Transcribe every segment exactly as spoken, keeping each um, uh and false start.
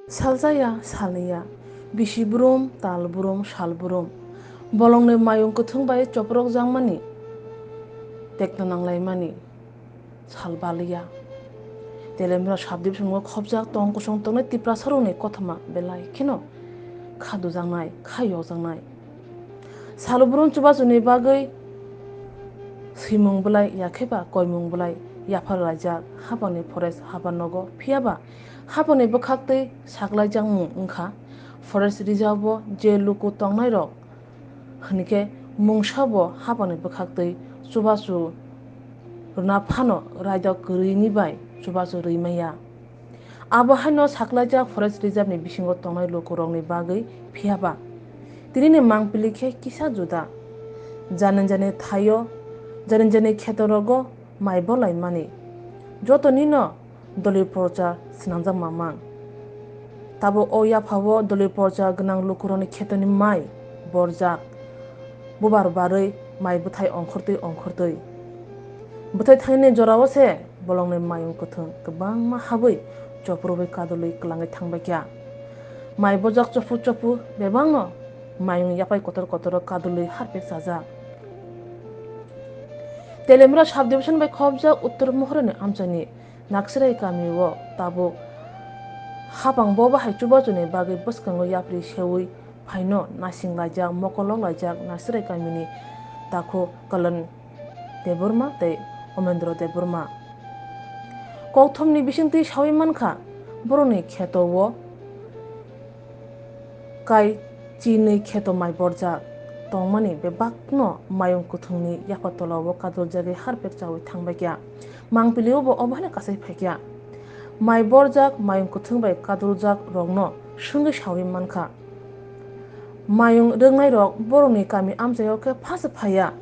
Saljaya, salya, bisi brum, tal brum, sal brum. Bolongni mayung kwthwng bai choprok jakmani, tekto nanglaimani, sal baliya. Telemra subdivision o khobjak tong kosong tongnai Tiprasarokni kothoma belai kheno kha dujaknai, kha yokjaknai. Sal brum chubachuni bagwi swimung belai, yakheba koimung belai yaphar laijak hapangni forest habar nogo, phiyaba hapangni bwkhak twi saklaijakmung wngkha. Forest reserve o je luku tongnairok hwnkhe mungsa bo hapangni bwkhak twi chubachu rwna phano raida kwrwini bai chubachu rwi maya. Abo haino saklaijak forest reserve ni bisingo tongnai lukurokni bagwi phiyaba tinini mangpili khe kisa juda. Jani jani thaio, jani jani khetorogo mai bolaimani. Jotonino doli porcha swnamjakma mang. Tabuk o yaphao doli porcha gwnang lukurokni khetoni mai borjak. Bubar barwi mai bwthai ongkhortwi ongkhortwi. Bwthai thaini jorao se bolongni mayung kwthwng kwbangma habwi choprwui kadulwi kwlangwi thangbaikha. Mai bojak chophu chophu bebakno mayung yaphai kotor kotoro kadulwi harpek chajak. Telemra subdivision bai khobjak Uttor Mohorani amchaini Naksirai kamio tabuk hapang bo bahai chubachuni bagwi bwskango yapri seui phaino nasing laijak, mokol lok laijak Naksirai kamini takhu Kalan Debbarma tei Omendro Debbarma. Kokthomni bisingtwi saui mankha, borokni kheto o kai chinwi kheto mai borjak tongmani bebakno mayung kwthwngni yapha tolao kaduljagwi harpek chaui thangbaikha. Mangpilio bo obo haino kasai phaikha. Mai borjak mayung kwthwng bai kaduljak rokno swngwi saui mankha. Mayung rwngnairok borokni kami amchaio khe phasa phaiya.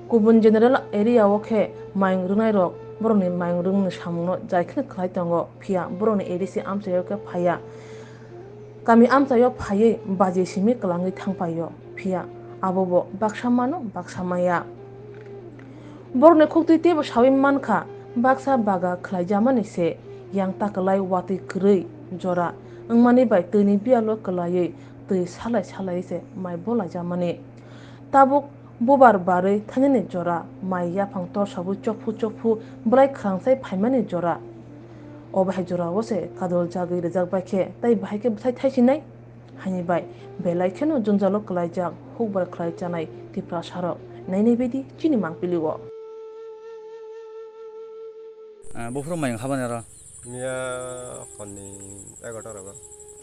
Kubun general area o khe mayung rwngnairok borokni mayung rwngni samungno jai kheno khlai tongo, phiya borokni A D C amchaio khe phaiya. Kami amchaio phaiwi baji simi kwlangwi thangpaio, phiya abo bo baksa mano, baksa maya. Borokni khuktwi teibo saui mankha, baksa baga khlaijamani se, yang takwlai watwi kwrwi jora wngmani bai twini biyalo kwlaiwi twi salai salai se mai bolaijamani. Tabuk bubar barwi thanini jora mai yaphang torsabwi chophu chophu bwlai khrangsai phaimani jora. O bahai jorao se kadol jagwi rijak bai khe tei bahai khe bwthai thaisinai. Haini bai belai kheno jwngjalo kwlaijak hukbar khlai chanai Tiprasarok. Nainai baidi chini mangpili o. Ah, buphuru mayung habani oro? Miya honni egarota rogo.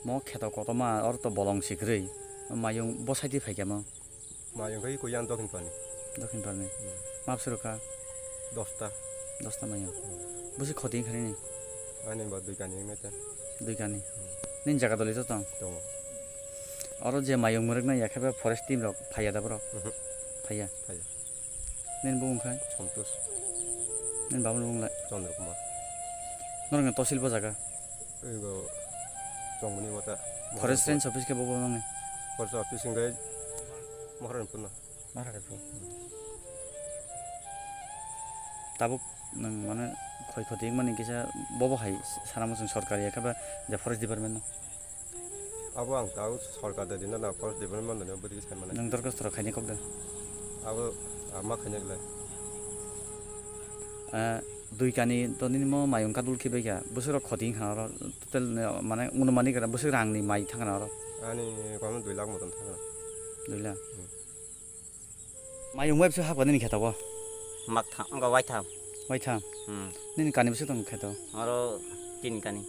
Mo kheto kotorma oro to bolong sikrwi. Mayung bo side phaikha mo? Mayung khai kuyan dokhin pani. Dokhin pani. Hmm. Map suru kha? Dosta. Dosta mayung. Hmm. Busi khoti khani ni? Ani ba dui kani mete. Dui kani. Hmm. Nin jaga doli to tong? Tongo. Oro je mayung muruk na yakhe ba forest team rok phaiya da borok? Mhm. Phaiya. Phaiya. Nin bumung khai? Santosh. Nin babul bumung lai? Chandra Kumar. Norok ni tosil bo jaga? Ego chongmani wata. Forest Range office ke bobo nangni? Forest office hingke Maharani puno. Maharani puno. Tabuk nang mane khoi khoti mani kisa bobo hai sana musung sorkari ya kaba je forest department no. Abo ang tau sorkar de dina na forest department no budi sai mane. Nang dorkos toro khaini kok de. Abo ama khaini le. Ah, dui kani to nini mo mayung kadul khibai kha. Busuro khoti kha oro. Total, eh, mane, unumani gara bwswk rangni mai thangna oro? Ani kono dui lakh moton thangna. Dui lakh? Hmm. Mayung web se hakwa nini kheto bo? Mak tham, wngkha waitham. Waitham? Hmm. Nini kani bwswk tong kheto? Oro tin kani.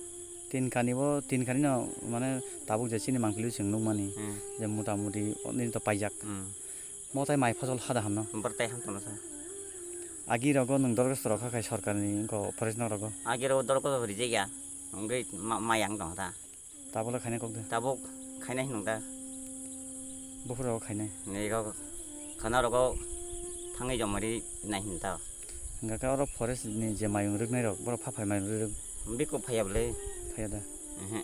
Tin kani bo, tin kani no, mane, tabuk je chini mangpili chwng nukmani, Hmm. je mota moti nini to paijak. Hmm. Mo tai mai phosol hada hamno. Bor tai ham tongno sa. Agi rogo nwng dorkos rok kha khai sorkarni wngkha operation rogo. Agi rogo dorkos rijak ya. Wngwi ma, ma yang tong ta. Tabole khainai kok de. Tabuk khainai hinung ta. Buphur rogo khainai. Nei rogo khana rogo thangwi jomari nai hin ta. Hingkha khe oro forest ni je mayung rwknai rok, borok pha phai mayung rwk. Biko phaiya bwle. Phaiya da. Ehe.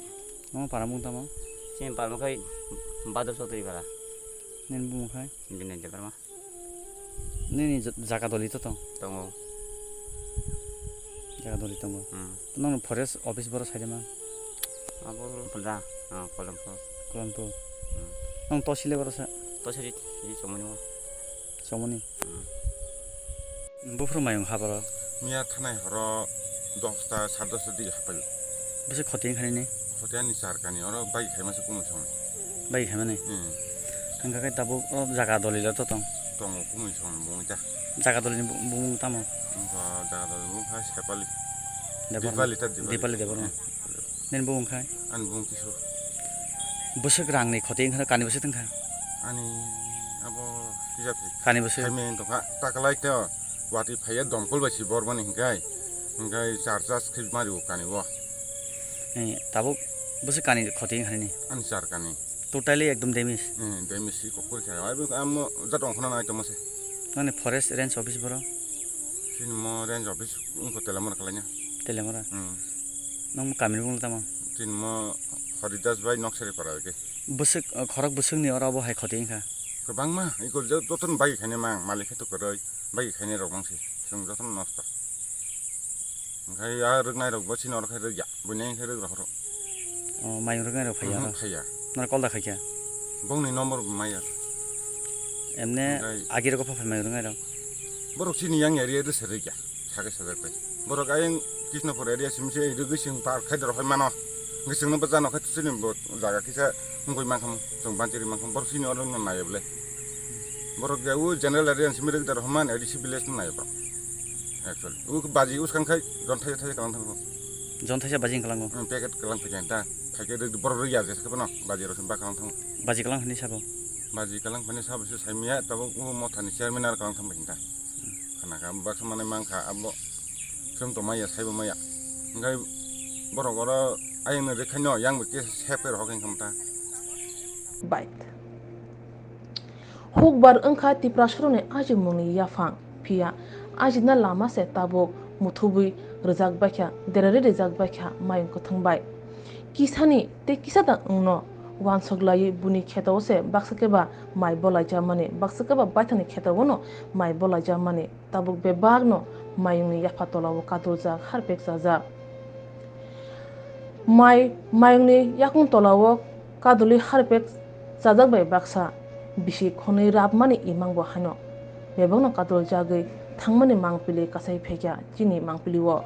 Omo para mung tamo? Chini para mung khai Badur Chowdhury para. Nini bumung khai? Binay Debbarma. Nini ja-, jaga doli to tong? Tongo. Jaga doli tongo. Hmm. Nang forest office boro sai de ma? Abo Kolda, ah, Kolompo. Kolompo. Hmm. Nang tosi le boro sa? Tosi ri, ri somoni mo. Somoni? Hmm. Buphuru mayung ha boro? Miya thanai horo dosta, sade dosta dige hapai. Bwswk khoti wngkha nini? Khoti ani char kani, oro bai khaima se kumui song. Bai khaimani? Hmm. Hingkha khe tabuk o jaga doli le to tong? Tongo kumui song bungwi ta. Jaga doli ni bu-, bumung tamo? Wngkha jaga doli bumung kha Sepali. Debbarma. Dipali ta Dipali. Dipali Debbarma. Hmm. Nini bumung khai? Ani bumung Kishore. Bwswk rangni khoti wngkha, kani bwswk wngkha? Ani abo hijab se. Kani bwswk? Khaimeng tongkha, takalai teo watwi phaiya domkol bai si borbani hinkhai, hinkhai char chas khe mario kani o. Eh, tabuk bwswk kani khoti wngkha nini? Ani char kani. Totally ekdom damage? Eh, damage si kokori kha. Ai bo amo jat ongkhorna nai tongma se. Nani forest range office boro? Sini mo range office wngkha Telamura kalaina. Telamura? Hmm. Nang kamini bumung tamo? Tin mo Haridas bai Noksari para ke. Bwswk, uh, khorok bwswkni oro abo hai khoti wngkha? Kwbangma, iko jo-, jotono bai khaini mang, malik khe to kwrwi, bai khaini rok mang se, chwng jotono nosto. Hwnkhe a rwknai rok bo chini oro khe rwkya, buini khe rwk rohoro. Oh, mayung rwknai rok phaiya Mhm, oro? Phaiya. Nang call da khaikha? Bongni number bo maya. Emne Hwnkhe agi rogo pha phai mayung rwknai rok? Borok chini yang area rwse rwkya. Sake sajak bai. Borok ayang Krishnapur area simi se rwgwi chwng par khai dorok hai mano. Hwnkhe chwngno bo jano khai chini bo jaga kisa wngwi mankhamu, chwng banchiri mankhamu. Borok chini oro no naiya bwle. Borok ya u general area simi rwgwi dorok man A D C village no naiya borok. Actually. U baji uskang khai jon thaisa thaisa kalang thango. Jon thaisa baji kalango? Hmm, packet kalang phaikha ta. Phaikhe rwgwi borok rwgya jesa bono baji rok ba kalang thango. Baji kalang hini sabo? Baji kalang phani sabo se saimaya tabuk u mothani chairman ar kalang thang phaikha ta. Khana kha, baksa manwi mankha, abo chwng tongmaya, saibo maya. Hwnkhe borok oro ayangno rwkhaino, yang bai khe sep khe rohor khe wngkha mwta. Bike. Hukbar wngkha Tiprasaroni ajimungni yaphang, phiya ajina lama se tabuk muthubwi rwjak baikha, derari rwjak baikha mayung kwthwng bai. Kisani tei kisa da wngno uansuk laiwi buni kheto se baksa khe ba mai bolaijak mani, baksa khe ba baithangni kheto no mai bolaijak mani. Tabuk bebakno mayungni yapha tolao kaduljak, harpek chajak. Mai, mayungni yakung tolao kadulwi harpek chajak bai baksa bisi khonwi rapmani imang bo haino bebakno kaduljagwi thangmani mangpili kasai phaikha chini mangpilio.